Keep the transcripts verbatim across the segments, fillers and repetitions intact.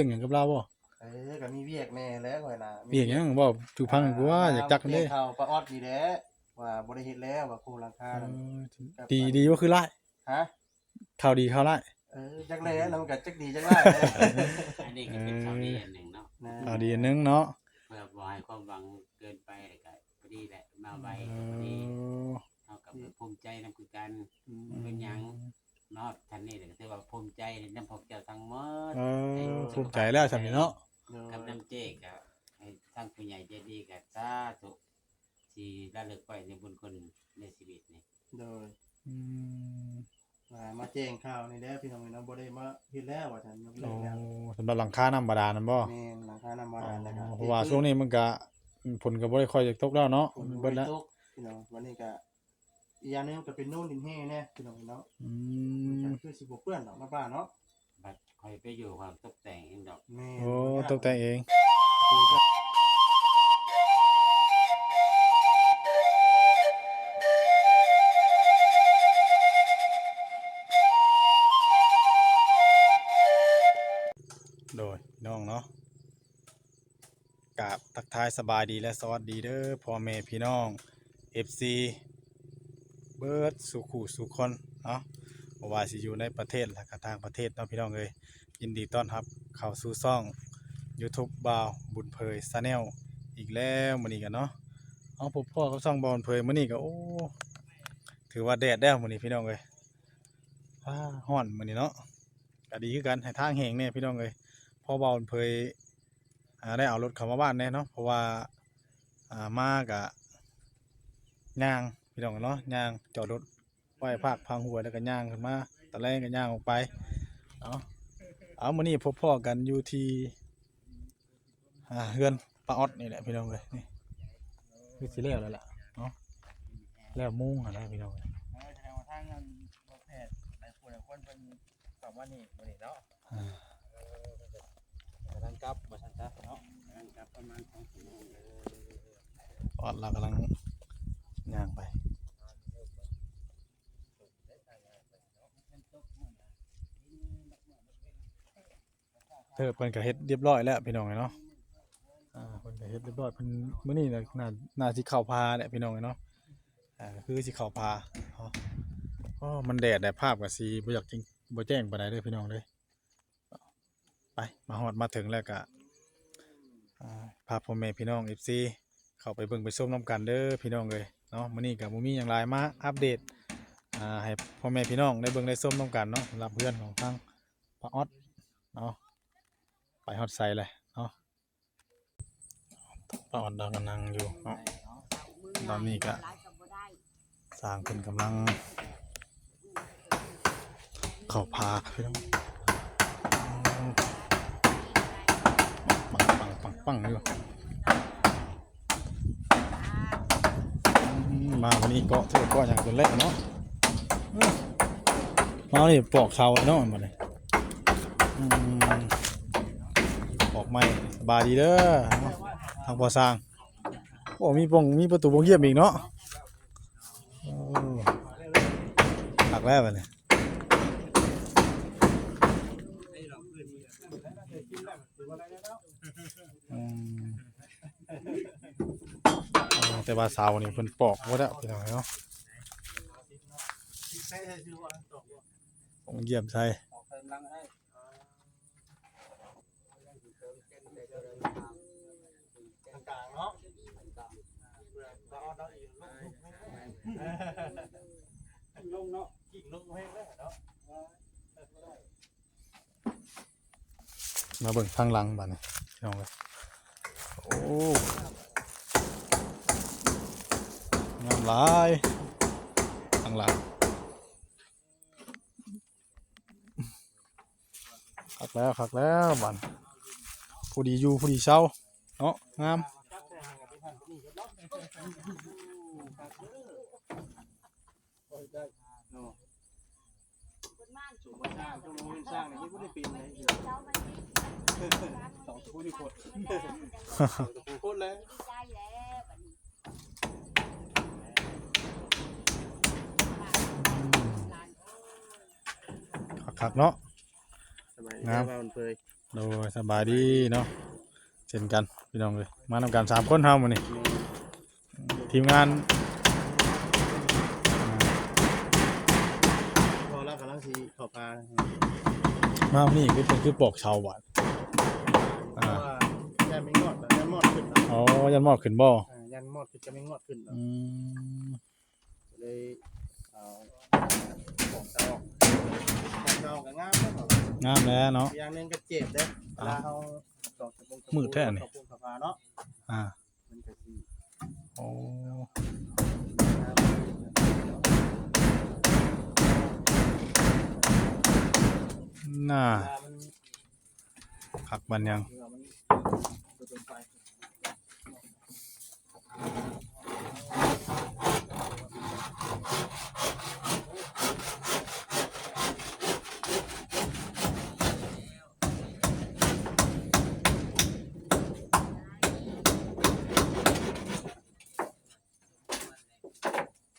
รื่องหยังกับลาวบ่ เออ ก็มีเวียกแหน่แหละข้อยน่ะ เวียกหยังบ่ สู่ฟังกูว่า อ่า อยากจักเด้ มาแจ้งข่าวป้าออดนี่แหละ ว่าบ่ได้เฮ็ดแล้ว ว่าโครงหลังคา เอ นั่น อ ก็ ดี ดีบ่คือร้าย ฮะ ข่าวดีข่าวร้าย เออ จักแหน่เนาะ มันก็จักดีจักร้ายแหละ อันนี้ก็เป็นข่าวดีอันหนึ่งเนาะ นะ ข่าวดีอันหนึ่งเนาะ เพื่อบ่ให้ความหวังเกินไป แล้วก็พอดีแหละ มาไว เออ ก็พอดี เฮาก็ภูมิใจนำคือกัน อืม เป็นหยัง เนาะ ท่านนี้ก็ถือว่าภูมิใจนำพวกเจ้าทั้งหมด เออ ให้สุขภาพ ภูมิใจแล้วส่ำนี้เนาะ โดย กับน้ำเจ๊ก็ให้ทางผู้ใหญ่ใจดีก็สาธุ ที่ระลึกไว้ในบุญคุณในชีวิตนี่ โดย อืม มา มาแจ้งข่าวนี่แหละพี่น้องเนาะ บ่ได้มาเฮ็ดแล้วว่าซั่น ยกเลิกแล้ว โอ้ สำหรับหลังคาน้ำบาดาลนั่นบ่ แม่น หลังคาน้ำบาดาลแล้วก็ อ๋อ เพราะว่าช่วงนี้มันก็ ฝนก็บ่ได้ค่อยจะตกแล้วเนาะ ฝนบ่ เบิดแล้ว ตกพี่น้อง วันนี้ก็ อีกอย่างหนึ่งก็เป็นโน่นดินแห้งแน่พี่น้องเนาะ อืม มันก็คือสิบ่เปื้อนดอกเนาะป้าเนาะ บัดค่อยไปอยู่ความตกแต่งเองดอก แม่น โอ้ มันยาก ตกแต่งเอง โดยพี่น้องเนาะ กราบทักทายสบายดีและสวัสดีเด้อพ่อแม่พี่น้อง เอฟซี เบิดสู่คู่สู่คนเนาะ บ่ว่าสิอยู่ในประเทศและก็ต่างประเทศเนาะพี่น้องเอ้ย ยินดีต้อนรับเข้าสู่ช่อง YouTube บ่าวบุญเผย Channel อีกแล้วมื้อนี้กันเนาะ เอาพบพ้อกับช่องบ่าวบุญเผยมื้อนี้ก็ โอ้ ถือว่าแดดแล้วมื้อนี้พี่น้องเอ้ย อ้า ฮ้อนมื้อนี้เนาะ ก็ดีคือกัน ให้ทางแห้งแน่พี่น้องเอ้ย พอบ่าวบุญเผย อ่า ได้เอารถเข้ามาบ้านแน่เนาะ เพราะว่า อ่า มาก็ย่างพี่น้องเนาะ ย่างจอดรถไว้ภาคพังห้วย แล้วก็ย่างขึ้นมา ตอนแรกก็ย่างออกไป เอา เอา มื้อนี้พบพ้อกันอยู่ที่ อ่า เฮือนป้าออดนี่แหละพี่น้องเอ้ย นี่ คือสิแล้วแล้วล่ะเนาะ แล้วมุงหั่นแหละพี่น้องเอ้ย เออ แสดงว่าทางนั้นบ่แพ้หลายผู้หลายคนเพิ่นเข้ามานี่มื้อนี้เนาะ อ่า เออ เพิ่นก็กำลังกลับว่าซั่นซะเนาะ กำลังกลับประมาณสองชั่วโมง เออ ป้าออดเรากำลังย่างไป เทิดเพิ่นก็เฮ็ดเรียบร้อยแล้วพี่น้องเอ้ยเนาะ อ่า เพิ่นก็เฮ็ดเรียบร้อย เพิ่นมื้อนี้น่ะ น่า น่าสิเข้าพาแหละพี่น้องเอ้ยเนาะ อ่า คือสิเข้าพา เนาะ โอ้ มันแดด แดด ภาพก็สิบ่อยากจริง บ่แจ้งปานใดเด้อพี่น้องเด้อ ไป มาฮอดมาถึงแล้วก็ อ่า พาพ่อแม่พี่น้อง เอฟซี เข้าไปเบิ่งไปชมนำกันเด้อพี่น้องเอ้ยเนาะ มื้อนี้ก็บ่มีหยังหลาย มาอัปเดต อ่า ให้พ่อแม่พี่น้องได้เบิ่งได้ชมนำกันเนาะ สำหรับเฮือนของทางป้าออดเนาะ ไปฮอดไสเลยเนาะ ป้าออดเราก็นั่งอยู่เนาะ ตอนนี้ก็ สร้างเพิ่นกำลังเข้าพาพี่น้อง ปังปังปังปังอยู่ อืม มาวันนี้เกาะเทือกเกาะอย่างตัวแรกเนาะ อืม มานี่ปอกเสาเนาะ มาเลย อืม ปอกไม้ สบายดีเด้อ ทางพ่อสร้าง โอ้ มีปง มีประตูปงเยี่ยมอีกเนาะ โอ้ หนักแล้วบัดนี้ อืม อ๋อ แต่ว่าเสานี่เพิ่นปอกหมดแล้วพี่น้องเนาะ ปงเยี่ยมใส่ กลางๆเนาะ ลงเนาะ กิ่งลงแห้งแล้วเนาะ มาเบิ่งทางหลังบัดนี้พี่น้องเอ้ย โอ้ งามหลาย ทางหลัง คักแล้ว คักแล้วบัด ผู้ดีอยู่ ผู้ดีเซาเนาะ งาม สองตะปูนี่โคตร โคตรเลย คักๆเนาะ สบายดี งาม บ้านเผย โดย สบายดีเนาะ เช่นกันพี่น้องเอ้ย มานำกันสามคนเฮามื้อนี้ ทีมงาน พอแล้วกำลังสิเข้าป่า มามื้อนี้คือเพิ่นคือปอกเสาบาด เพราะว่าย่านแมงมอด ย่านมอดขึ้นเนาะ อ๋อ ย่านมอดขึ้นบ่ อ่า ย่านมอดขึ้น จะแมงมอดขึ้นเนาะ อืม เลยเอาของเจ้า ของเจ้าก็งามเนาะ งามแล้วเนาะ อย่างหนึ่งก็เจ็บเด้ เวลาเอาดอกตะบง มืดแท้นี่ ตะบงเข้าป่าเนาะ อ่า มันก็สิ โอ้ น่า คักบันยัง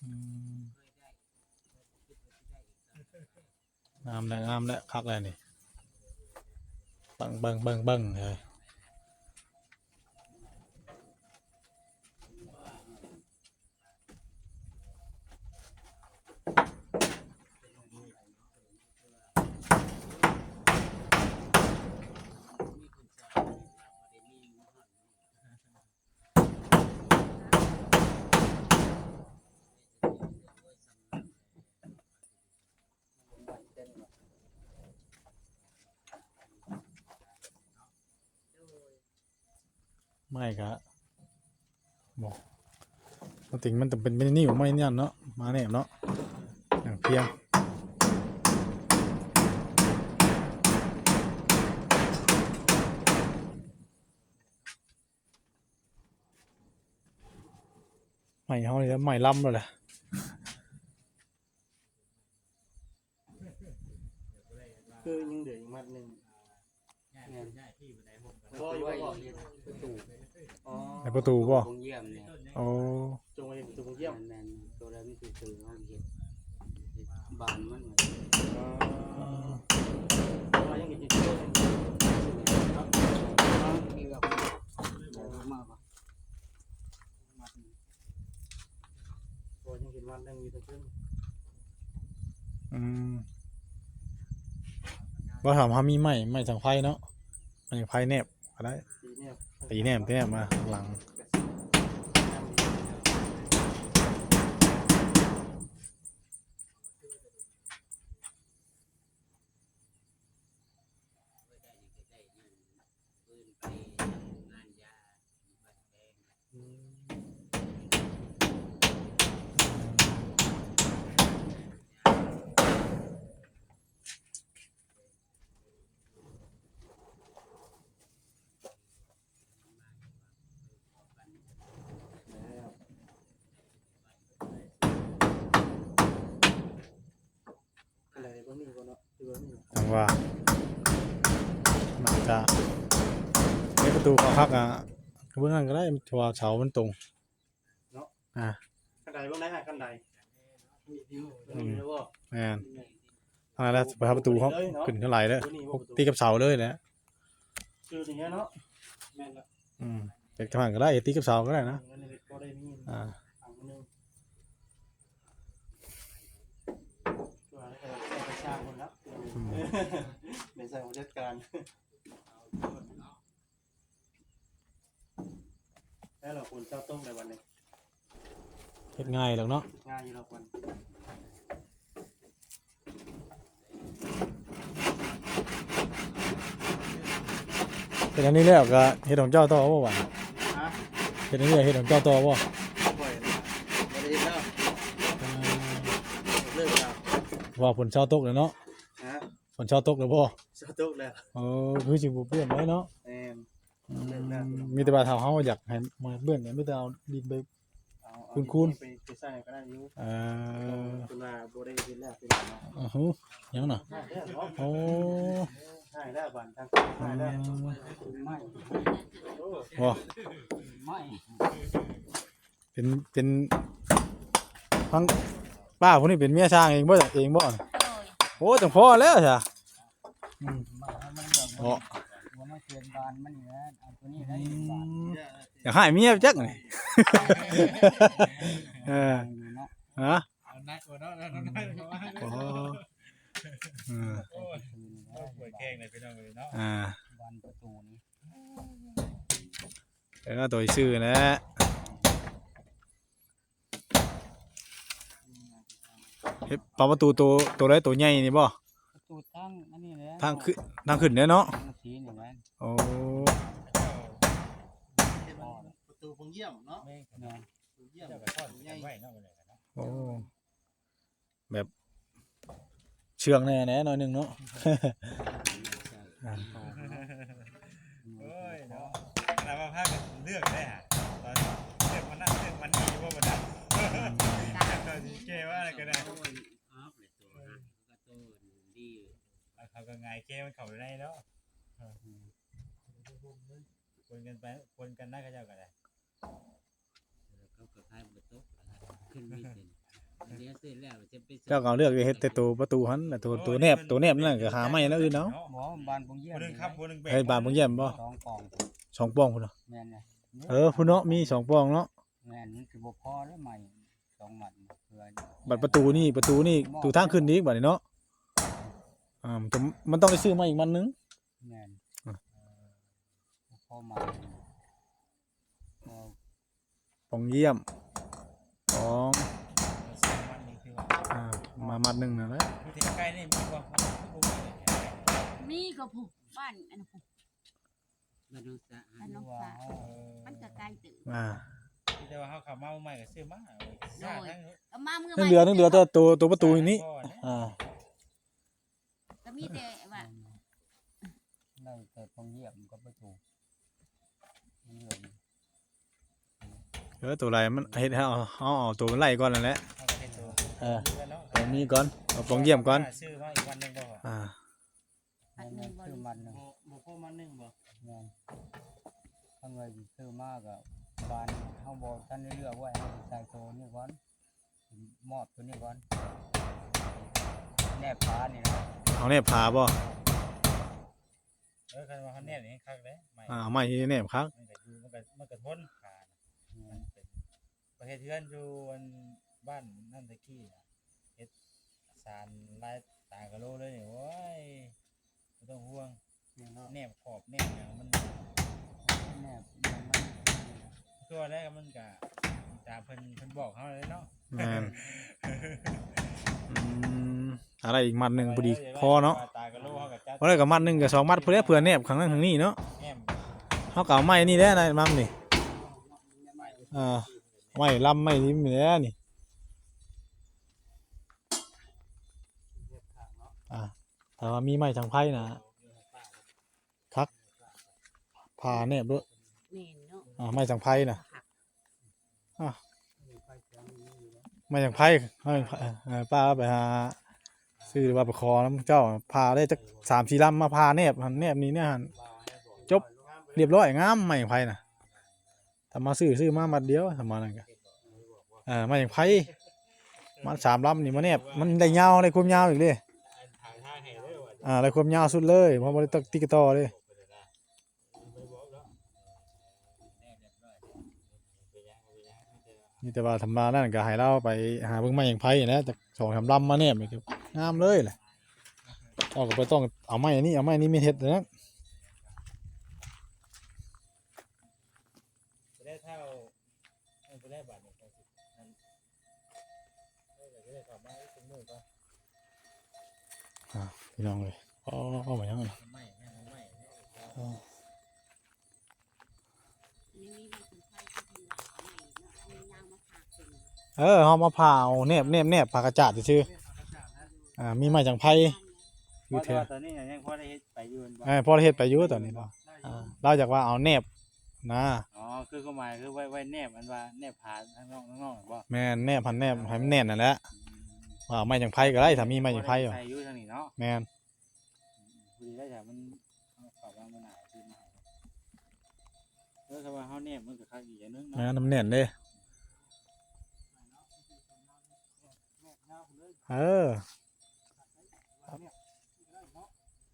อืม งามแล้ว งามแล้ว คักแล้วนี่ เบิ่ง เบิ่ง เบิ่ง เบิ่งเลย ไม้กะ บ่ มันติงมันต้องเป็น เป็นนิ้วไม้เนี่ยเนาะ มาแนบเนาะ อย่างเพียง ไม้เฮานี่ไม้ลำแล้วแหละ คือยังเหลืออีกมัดหนึ่ง แม่น บ่อยู่บ่ ประตู อ๋อ ในประตูบ่ โรงเยี่ยมเนี่ย โอ้ จงไว้ประตูโรงเยี่ยม แม่นๆ ตัวนั้นคือตัวห้องเฮ็ด บานมัน อ๋อ เพราะว่ายังเห็นอยู่ที่เดิม ครับ ที่แบบ มากกว่า โอ้ ยังเห็นวัดนั่งอยู่ตรงนั้น อืม บ่ถามเฮามีไม้ ไม้สังไฟเนาะ ไม้สังไฟแนบก็ได้ ตีแนบ ตีแนบ ตีแนบมาข้างหลัง อะไรบ่มีบ่เนาะ คือบ่มี จังว่า น่าจะ ในประตูเขาคักอ่ะ เบื้องนั้นก็ได้ เพราะว่าเสามันตรง เนาะ อ่า คันไดเบิ่งได้ฮะ คันได อืม แม่น ทางนั้นแหละ ไปหาประตูห้อง เลยเนาะ ขึ้นเท่าไหร่แล้ว ตัวนี้บ่ประตู ตีกับเสาเลยแหละ คืออย่างเงี้ยเนาะ แม่นละ อืม เฮ็ดทางก็ได้ ตีกับเสาก็ได้นะ เงินนี่ก็ได้มี อ่า ทางนึง ตัวนั้นก็ใส่ไปสร้างคนละ อืม เป็นสร้างผู้จัดการ แล้วเราควรเจ้าต้มในวันนี้ เฮ็ดง่ายดอกเนาะ ง่ายอยู่ดอกวัน เฮ็ดอันนี้แล้วก็เฮ็ดของเจ้าต่อบ่หวา ฮะ เฮ็ดอันนี้แล้วเฮ็ดของเจ้าต่อบ่ บ่ได้เฮ็ดแล้ว เออ เลิกแล้ว ว่าฝนเช้าตกแล้วเนาะ ฮะ ฝนเช้าตกแล้วบ่ เช้าตกแล้ว เออ คือสิบ่เปื้อนไว้เนาะ แม่น อืม เลิกแล้ว มีแต่ว่าถ้าเฮาอยากให้มันเปื้อนเนี่ย มีแต่เอาดินไป เอา เอา คูนๆ ไป ไปใส่ก็ได้อยู่ เออ คุณว่าบ่ได้เฮ็ดแล้วเป็นหยังเนาะ อือหือ หยังน่ะ หายแล้วเนาะ โอ้ หายแล้วบาดทาง หายแล้ว อืม ไม่ โอ้ บ่ ไม่ เป็น เป็น ทั้งป้าผู้นี้เป็นเมียช่างเองบ่ เองบ่ โดย โอ้ จังพอแล้วจ้ะ อืม อ๋อ ปลี่ยนบานมันนี่แหละ เอาตัวนี้ได้ อืม เปลี่ยนบาน อยากให้เมียจักนี่ เออ เนาะ ฮะ เอาหนักกว่าเนาะ เอาหนักกว่าเนาะ โอ้ เออ โอ้ย เปิดแข้งเลยพี่น้องเลยเนาะ อ่า บานประตูนี้ เออ ตัวซื่อนะ เฮ็ดปะประตูตัว ตัวใดตัวใหญ่นี่บ่ ประตูทางอันนี้แหละ ทางขึ้น ทางขึ้นเนี่ยเนาะ ทางสีนี่แหละ โอ้ เฮ็ดมันประตูโพรงเยี่ยมเนาะ แม่น โพรงเยี่ยม เจ้าก็ทอดกันไว้เนาะ โอ้ แบบเชื่องแน่แน่หน่อยหนึ่งเนาะ โอ้ยเนาะ ขนาดว่าพากันเลือกได้ฮะ ตอนเลือกวันนั้นเลือกวันนี้ว่าบ่ได้ ตอนนี้แก้ว่าอะไรก็ได้ เอาเขาก็ง่ายแก้มันเข้าได้เนาะ คนกันไป คนกันได้เขาเจ้าก็ได้ เขาก็ขายบ่ตก ขึ้นมีเส้น อันนี้เส้นแล้วจะไป เจ้าก็เอาเลือกเฮ็ดแต่ตัวประตูหั่นน่ะ ตัว ตัวแนบ ตัวแนบนั่นก็หาไม้แล้วอื่นเนาะ บ่ บานโพรงเยี่ยม ผู้หนึ่งครับ ผู้หนึ่งแบก เฮ้ย บานโพรงเยี่ยมบ่ สองปอง สองปองพุ้นเนาะ แม่นนะ เออ พุ้นเนาะ มีสองปองเนาะ แม่น มันสิบ่พอแล้วไม้สองมัดเพื่อ บัดประตูนี่ ประตูนี่ ประตูทางขึ้นอีกบัดนี้เนาะ อ่า มันต้อง มันต้องได้ซื้อมาอีกมัดหนึ่ง แม่น อ่ะ บ่พอมัด ปองเยี่ยม สอง อ่า มามัดหนึ่งนั่นแหละ อยู่ที่ใกล้นี่มีบ่ มีก็ผู้บ้านอันนั้นผู้ บ้านหนองสะอาด บ้านหนองสะอาด เออ มันก็ไกลเติบ อ่า แต่ว่าเขาเข้ามาใหม่ก็ซื้อมา โดย เอามาเมื่อ ยังเหลือ ยังเหลือแต่ตัว ตัวประตูนี่ อ่า ก็มีแต่ว่า ได้แต่โพรงเยี่ยมกับประตู มันเหลืออยู่ เออ ตัวไรมันเฮ็ดให้เอา เอา เอาตัวมันไล่ก่อนนั่นแหละ เอาก็เฮ็ดตัว เออ เพื่อนเนาะ ตัวนี้ก่อน เอาโพรงเยี่ยมก่อน ซื้อมาอีกวันหนึ่งบ่ อ่า อันหนึ่งบ่ ซื้อมันหนึ่ง บ่ บ่พอมันหนึ่งบ่ แม่น ถ้าเงินซื้อมาก็บานเฮาบ่ทันได้เลือกไว้ เฮาใส่ตัวนี้ก่อน มอบตัวนี้ก่อน แนบผานี่นะ เอาแนบผาบ่ เออ คันว่าเขาแนบนี่คักเด้ ไม้ อ่า ไม้ที่แนบคัก มันก็อยู่ มันก็ มันก็ทนผานะ อืม มันเป็น ประเทศเฮือนอยู่อันบ้านนั่นตะกี้น่ะ เฮ็ดสารลายตากะโลเลยนี่ โอ้ย บ่ต้องห่วง แนบขอบแนบหยังมัน แนบมัน ตัวแรกมันก็ตามเพิ่น เพิ่นบอกเฮาเลยเนาะ แม่น อืม อะไรอีกมัดหนึ่งพอดีพอเนาะ ตากะโลเฮาก็จัด บ่ได้ก็มัดหนึ่งก็สองมัดพอแล้ว เผื่อแนบข้างนั้นข้างนี้เนาะ แนบ เฮาก็เอาไม้นี่แหละนะ มัมนี่ อ่า ไม้ลำไม้ริมนี่แหละนี่ อ่า ถ้าว่ามีไม้สังไพรนะ คัก ผ่าแนบโลด แม่นเนาะ อ่า ไม้สังไพรนะ อ่ะ ไม้สังไพร ไม้สังไพร เออ เออ ป้าไปหา ซื้อหรือว่าไปขอนำเจ้า ผ่าได้จักสามสี่ลำมาผ่าแนบหั่น แนบนี่เนี่ยหั่น จบ เรียบร้อย งาม ไม้สังไพรนะ ถ้ามาซื้อ ซื้อมามัดเดียว ถ้ามานั่นก็ เออ ไม้สังไพร มัดสามลำนี่มาแนบ มันได้ยาว ได้ความยาวอีกเด้ อ่า ได้ความยาวสุดเลย เพราะบ่ได้ติดต่อเลย นี่แต่ว่าธรรมดานั่นก็ให้เราไปหาเบิ่งไม้สังไพรนะ จักสองสามลำมาแนบนี่ก็งามเลยแหละ เราก็บ่ต้องเอาไม้อันนี้ เอาไม้อันนี้ไม่เฮ็ดนะ บ่ได้เท่า บ่ได้บาดนี้ อัน เออ ก็ได้เข้ามาอีกมื้อก่อน อ่า พี่น้องเอ้ย อ๋อ มาหยังนะ ไม้ ไม้ ไม้ อ๋อ เออ เฮามาผ่าเอาแนบ แนบ แนบ ผ้ากระจาดซื่อๆ อ่า มีไม้สังไพร อยู่แถว เพราะว่าตอนนี้ยังพอได้เฮ็ดไปอยู่ เออ พอได้เฮ็ดไปอยู่ตอนนี้เนาะ อ่า เราอยากว่าเอาแนบนะ อ๋อ คือความหมายคือไว้ ไว้แนบ อันว่าแนบผาข้างนอก ข้างนอกบ่ แม่น แนบหั่น แนบให้มันแน่นนั่นแหละ อืม ว่าเอาไม้สังไพรก็ได้ ถ้ามีไม้สังไพรอยู่ พอได้ใส่อยู่ทางนี้เนาะ แม่น อืม พอดีได้จ้ะ มัน เอาเข้ามา มันหนาขึ้นมา เออ ถ้าว่าเฮาแนบมันก็คักอีกอย่างหนึ่งเนาะ แม่น มันแน่นเด้ แนบยาวเลย เออ แนบได้เนาะ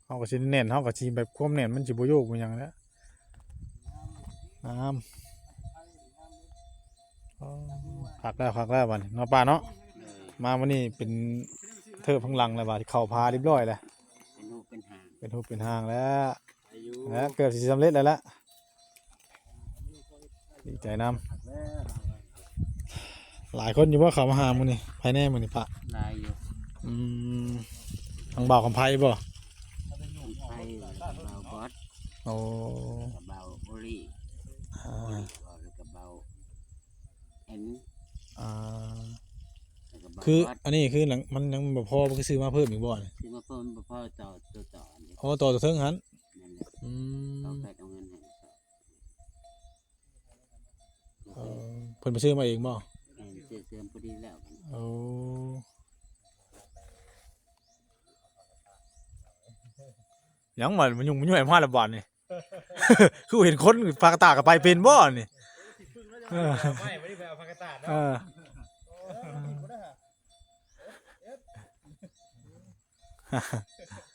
เฮาก็สิแน่น เฮาก็สิแบบความแน่นมันสิบ่โยกบ่หยังแล้ว งาม อ๋อ คักแล้ว คักแล้วบัดนี้เนาะป้าเนาะ มามื้อนี้เป็นเทิบข้างหลังแล้วบัดนี้ เข้าผาเรียบร้อยแล้ว เป็นรูปเป็นร่าง เป็นรูปเป็นร่างแล้ว อายุ แล้วเกือบสิสำเร็จแล้วละ ดีใจนำ หลายคนอยู่บ่เข้ามาหามื้อนี้ ไผแน่มื้อนี้ปะ หลายอยู่ อืม ทางบ่าวคำไพบ่ ไพแล้วก็บ่าวบอส โอ้ กับบ่าวโอลี่ อ่า แล้วก็บ่าวแอน อ่า แล้วก็บ่าว คือบ อส อันนี้คือหลัง มันยังบ่พอ มันก็ซื้อมาเพิ่มอีกบ่นี่ ซื้อมาเพิ่มบ่พอต่อตัวต่ออันนี้ อ๋อ ต่อตัวเทิงหั่น นั่นแหละ อืม เขาก็เอาเงินให้ เออ เพิ่นไปซื้อมาเองบ่ แม่น ซื้อเสื่อมพอดีแล้ว โอ้ หยังวะ มันยุ่งมันยุ่งไอ้มาละบาดนี่ คือเห็นคนปากกาตากะไปเป็นบ่นี่ เออ ไม่ ไม่ได้ไปเอาปากกาตากเนาะ เออ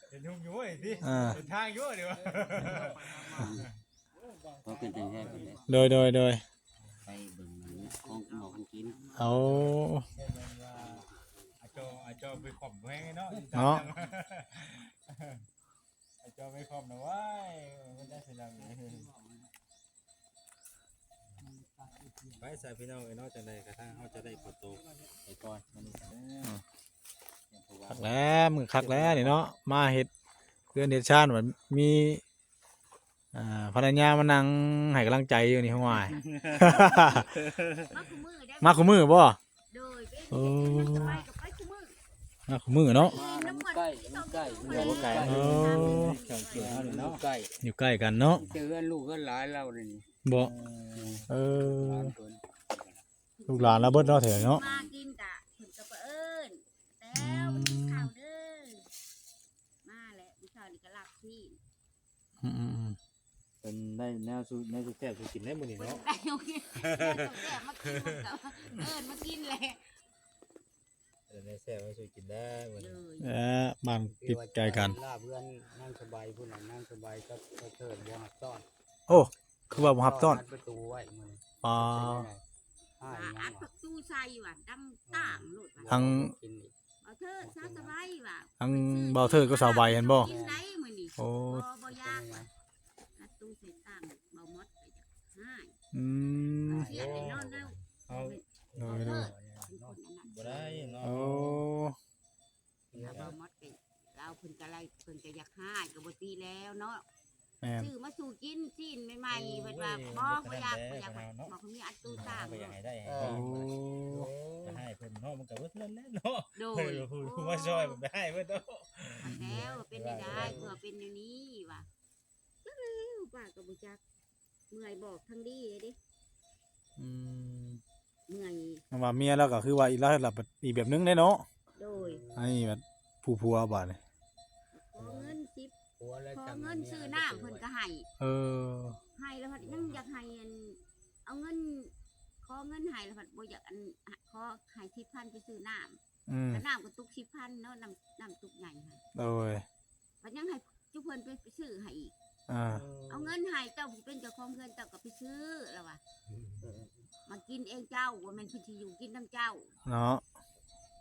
เห็นยุ่งอยู่เว้ยสิ เออ เห็นทางอยู่เดี๋ยว เขาเป็นจังไงกันเนี่ย โดย โดย โดย ไปเบิ่งของหมอของกิน เอา อาจอ อาจอไปขอบแห้งเนาะ เนาะ อาจอไปขอบนะเว้ย มันได้สิลังเลย ไปใส่พี่น้องเอ้ยเนาะ จังใดกระทั่งเขาจะได้ขอโตไปก่อนมื้อนี้ คักแล้ว มื้อคักแล้วนี่เนาะ มาเฮ็ดเฮือนเฮ็ดชาน มันมี อ่า ภรรยามานั่งให้กำลังใจอยู่นี่ ห้วย มาคู่มื้อได้ มาคู่มื้อบ่ โดย เออ ไปกับไปคู่มื้อ มาคู่มื้อเนาะ มันใกล้ มันใกล้ มันบ่ไกล เออ แถวเขตเฮานี่เนาะ ใกล้ อยู่ใกล้กันเนาะ เจอเฮือนลูกเฮือนหลานเรานี่ บ่ เออ เออ หลานเพิ่น ลูกหลานเราเบิดเนาะแถวเนาะ มากินกะเพิ่นก็บ่เอิ้น แต่ อืม มันกินข้าวเด้อ มาแล้วมื้อเช้านี่ก็ลักซี่ อืมๆๆ เป็นได้แนวสูตร แนวสูตรแซ่บสูตรกินได้มื้อนี้เนาะ เพิ่นได้โอเค แซ่บมากิน เพิ่นก็เอิ้นมากินแหละ เออ แนวแซ่บแนวสูตรกินได้มื้อนี้ เลย และบ้านติดใกล้กัน ลาบเพื่อนนั่งสบายพุ่นน่ะ นั่งสบายก็ก็เชิญบ่ฮับต้อน โอ้ คือว่าบ่ฮับต้อน อัดประตูไว้มื้อนี้ อ๋อ อ้าย อัดประตูใส่ว่ะ ดังต่างโลดว่ะ ทาง กินอีก บ่าวเทิด สาวสบายว่ะ ทั้งบ่าวเทิดกับสาวใบเห็นบ่ กินได้มื้อนี้ โอ้ บ่ บ่อยากว่ะ ประตูใส่ต่าง บ่าวมดก็อยากให้ อืม เครียดแน่นอนแล้ว เอา โดย โดย เป็นคนอันนั้น บ่ได้เนาะ โอ้ แล้วบ่าวมดก็ ลาวเพิ่นก็ไล่ เพิ่นก็อยากให้ ก็บ่ติแล้วเนาะ แม่น ซื้อมาสู่กิน จีนใหม่ๆ โอ้ย เพิ่นว่า บ่ บ่อยาก บ่อยาก บ่อยาก เนาะ บอกมีอัดตู้ต่าง บ่อยากให้ได้ เออ โอ้ จะให้เพิ่นเนาะ มันก็บ่เท่านั้นแหละเนาะ โดย เออ ผู้ โอ้ ผู้มาช่วยมันไปให้เพิ่นเนาะ แล้วเป็นได้ เพื่อเป็นอย่างนี้ว่ะ จักแล้ว ป้าก็บ่จัก เมื่อยบอกทางดีเลยเด้ อืม เมื่อย มันว่าเมียแล้วก็คือว่าอีกแล้วแบบอีกแบบนึงเด้เนาะ โดย อันนี้แบบผู้ผัวบาดนี่ ขอเงินสิบ ผัวแล้ว ขอเงินซื้อน้ำเพิ่นก็ให้ เออ ให้แล้วพัดยังอยากให้อัน เอาเงิน ขอเงินให้แล้วพัดบ่อยากอัน ขอให้สิบพันไปซื้อน้ำ อืม ก็น้ำก็ตุกสิบพันเนาะ น้ำ น้ำตุกใหญ่ค่ะ โดย พัดยังให้จุเพิ่นไป ไปซื้อให้อีก อ่า เอาเงินให้เจ้าผู้เป็นเจ้าของเฮือนเจ้าก็ไปซื้อแล้วว่ะ มากินเองเจ้า ว่าแม่นเพิ่นสิอยู่กินนำเจ้า เนาะ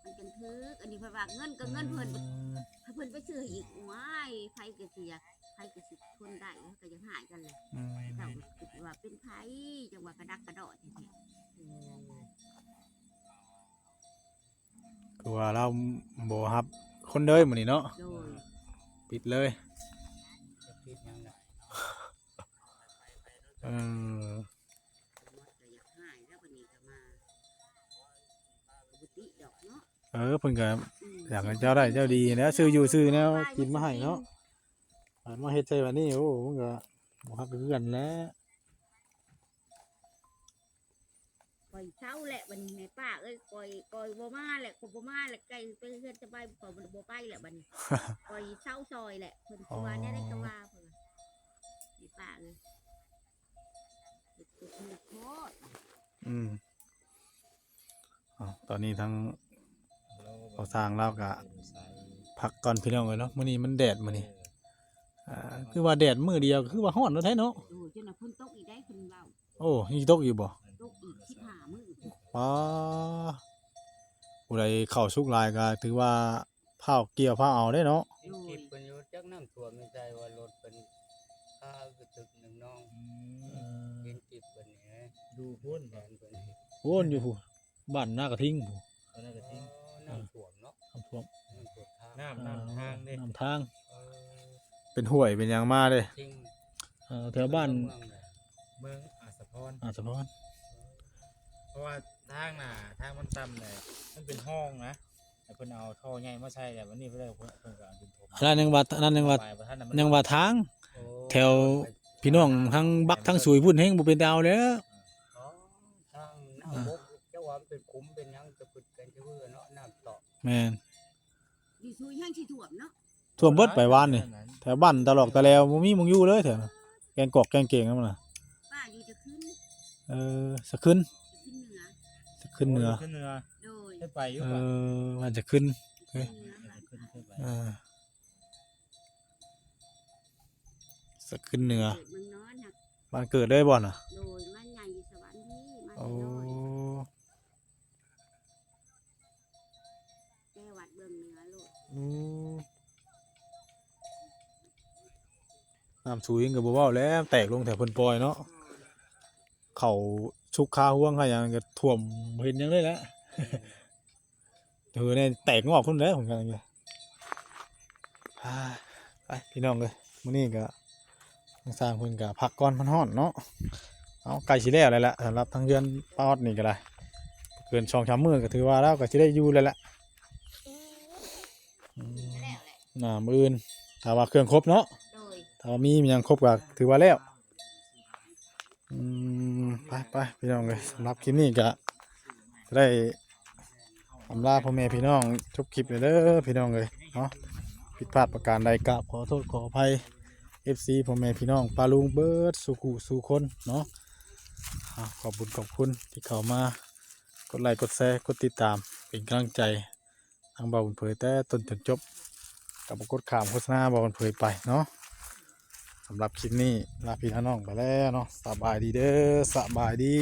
มันจังถืก อันนี้เพิ่นว่าเงินก็เงินเพิ่น อืม ให้เพิ่นไปซื้อให้อีก โอ้ย ไผก็สิอยาก ไผก็สิทนได้ ก็อยากให้กันแหละ อืม เจ้าก็คิดว่าเป็นไผ จังว่ากระดักกระดอแท้ๆ คือว่าเราบ่ฮับคนเลยมื้อนี้เนาะ โดย ปิดเลย จะปิดหยังล่ะ เออ ก็อยากให้แล้วบัดนี้ก็มา ปกติดอกเนาะ เออ เพิ่นก็ อืม อยากให้เจ้าได้เจ้าดีนะ ซื้ออยู่ซื้อแนวกินมาให้เนาะ อันมาเฮ็ดใส่บัดนี้ โอ้ มันก็บ่ฮักคือกันแหละ ข่อยเซาแหละบัดนี้แม่ป้าเอ้ย ข่อย ข่อยบ่มาแหละ ข่อยบ่มาแหละ ไกลไปเฮือนสบาย ข่อยบ่ไปแหละบัดนี้ ข่อยเซาซอยแหละ เพิ่นสิว่าแนวใดก็ว่า เพิ่นว่า แม่ป้าเอ้ย เฮ็ดตัวถูกโพด อืม อ๋อ ตอนนี้ทั้ง พอสร้างลาวก็พักก่อนพี่น้องเอ้ยเนาะ มื้อนี้มันแดดมื้อนี้ อ่า คือว่าแดดมื้อเดียวก็คือว่าฮ้อนแล้วแท้เนาะ โอ้ย จนว่าฝนตกอีกได้ เพิ่นเว้า โอ้ ยังตกอยู่บ่ ตกอีกสิบห้ามื้อ ป๊า ผู้ใดเข้าสุกหลายก็ถือว่าฟ้าวเกี่ยวฟ้าวเอาเด้เนาะ เห็นคลิปเพิ่นอยู่ จักน้ำท่วมในใจว่ารถเพิ่นพาไปตึกหนึ่งน้อง อืม เห็นคลิปเพิ่นนี่ อยู่พุ้น แผนเพิ่น พุ้นอยู่พุ้น บ้านนากระทิงพุ้น บ้านนากระทิง อ๋อ น้ำท่วมเนาะ น้ำท่วม น้ำท่วมทาง น้ำ อ่า น้ำทางเด้ น้ำทาง เออ เป็นห้วยเป็นหยังมาเด้ จริง เออ แถวบ้าน เมืองน่ะ เมืองอาจสะพร อาจสะพร เพราะว่าทางน่ะ ทางมันต่ำเลย มันเป็นห้องนะ แต่เพิ่นเอาท่อใหญ่มาใส่ แต่วันนี้เพิ่นเอา เพิ่นก็เอาดินถม อันนั้นยังว่า อันนั้นยังว่า ไปบ่ทันน่ะ มัน ยังว่าทาง โอ้ แถวพี่น้องทางบักทางสุยพุ้นแฮงบ่เป็นตาเอาแล้ว อ๋อ ทางน้ำบก เจ้าว่ามันเป็นขุมเป็นหยัง จะปึดกันจะเวื่อเนาะ น้ำเตาะ แม่น อยู่สุยแฮงสิท่วมเนาะ ท่วมเบิดไปวานนี่ แถวบ้านตะลอกตะแลวบ่มีหม่องอยู่เลยแถวนั้น แกงกอกแกงเกงนั่นน่ะ ป้าอยู่จะขึ้น เออ สะขึ้น จะขึ้นเหนือ สะขึ้นเหนือ ขึ้นเหนือ โดย ได้ไปอยู่ เอ ปะ อ ว่าจะขึ้น เฮ้ย ขึ้นเหนือ จะขึ้น ขึ้นไป เออ สะขึ้นเหนือ เกิดเมืองนอนน่ะ บ้านเกิดเลยบ่น่ะ โดย บ้านใหญ่อยู่สวรรค์พี่ บ้าน โอ้ น้อย แต่วัดเบื้องเหนือโลด อืม น้ำสูงก็บ่เว้าแล้ว แตกลงแถวเพิ่นปล่อยเนาะ เขาชุกคาห่วงคาหยังก็ท่วมบ่เห็นหยังเลยแหละ เออ เนี่ยแตกงอกพุ่นแล้วผมกำลังจะ อ่า ไปพี่น้องเอ้ย มื้อนี้ก็ ทางสร้างเพิ่นก็พักก่อน มันฮ้อนเนาะ เอา ใกล้สิแล้วแล้วล่ะ สำหรับทางเฮือนป้าออดนี่ก็ได้ เกินสองสามมื้อก็ถือว่าแล้วก็สิได้อยู่แล้วแหละ อืม แล้วแหละ น่า มื้ออื่น ถ้าว่าเครื่องครบเนาะ โดย ถ้าว่ามีหยังครบก็ถือว่าแล้ว อืม ไปไปพี่น้องเอ้ย สำหรับคลิปนี้ก็ได้อำลาพ่อแม่พี่น้อง จบคลิปเลยเด้อพี่น้องเอ้ยเนาะ ผิดพลาดประการใดกราบขอโทษขออภัย เอฟซี พ่อแม่พี่น้องป้าลุงเบิดสู่คู่สู่คนเนาะ อ่า ขอบคุณขอบคุณที่เข้ามากดไลค์กดแชร์กดติดตามเป็นกำลังใจ ทางบ่าวบุญเผยแต่ต้นจนจบ ก็บ่กดข้ามโฆษณาบ่าวบุญเผยไปเนาะ สำหรับคลิปนี้ลาพี่ลาน้องไปแล้วเนาะ สบายดีเด้อ สบายดี